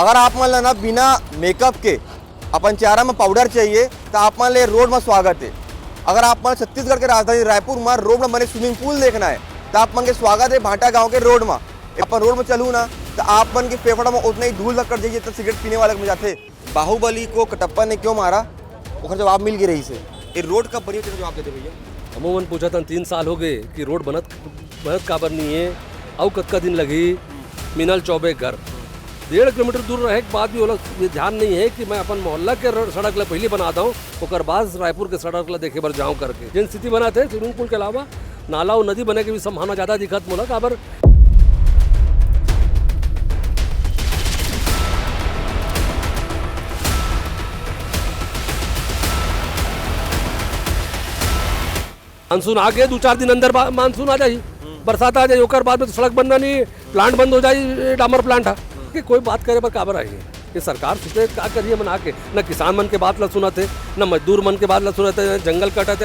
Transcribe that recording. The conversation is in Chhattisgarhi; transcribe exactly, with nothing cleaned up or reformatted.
अगर आप मन ला ना बिना मेकअप के अपन चेहरा में पाउडर चाहिए, तो आप मन ले रोड में स्वागत है। अगर आप मन छत्तीसगढ़ के राजधानी रायपुर में रोड में बने स्विमिंग पूल देखना है, तो आप मन के स्वागत है भांटा गांव के रोड में। अपन रोड में चलू ना, तो आप मन के फेफड़ा में उतना ही धूल लग कर जाइए, जितना सिगरेट पीने वाले में जाते। बाहुबली को कटप्पा ने क्यों मारा, ओकर जवाब मिल गई रही से। ये रोड कब बनी, तेरा जवाब दे दे भैया। हमू मन पूछत हन, तीन साल हो गए कि रोड बनत, बनत काबर नहीं है, अउ कतका दिन लगही मिनल चौबे घर। डेढ़ किलोमीटर दूर रहे के बाद भी ओला ये ध्यान नहीं है कि मैं अपन मोहल्ला के र-, सड़क ला पहले बना दऊं, ओकर बाद रायपुर के सड़क ला देखे बर जाऊं करके। जेन स्थिति बनत हे, स्विमिंग पूल के अलावा नाला अउ नदी बने के भी संभावना ज्यादा दिखत मोला, काबर मानसून आ गए, दू चार दिन अंदर बा-, मानसून आ जाही, बरसात आ जाही, ओकर बाद में तो सड़क बनना नहीं, प्लांट बंद हो जाही, ये डामर प्लांट है कि कोई बात करे बर काबर आई है। ये सरकार सोचे का करिए मन आके, न किसान मन के बात ला सुनत हे, न मजदूर मन के बात ला सुनत हे, जंगल कटत हे।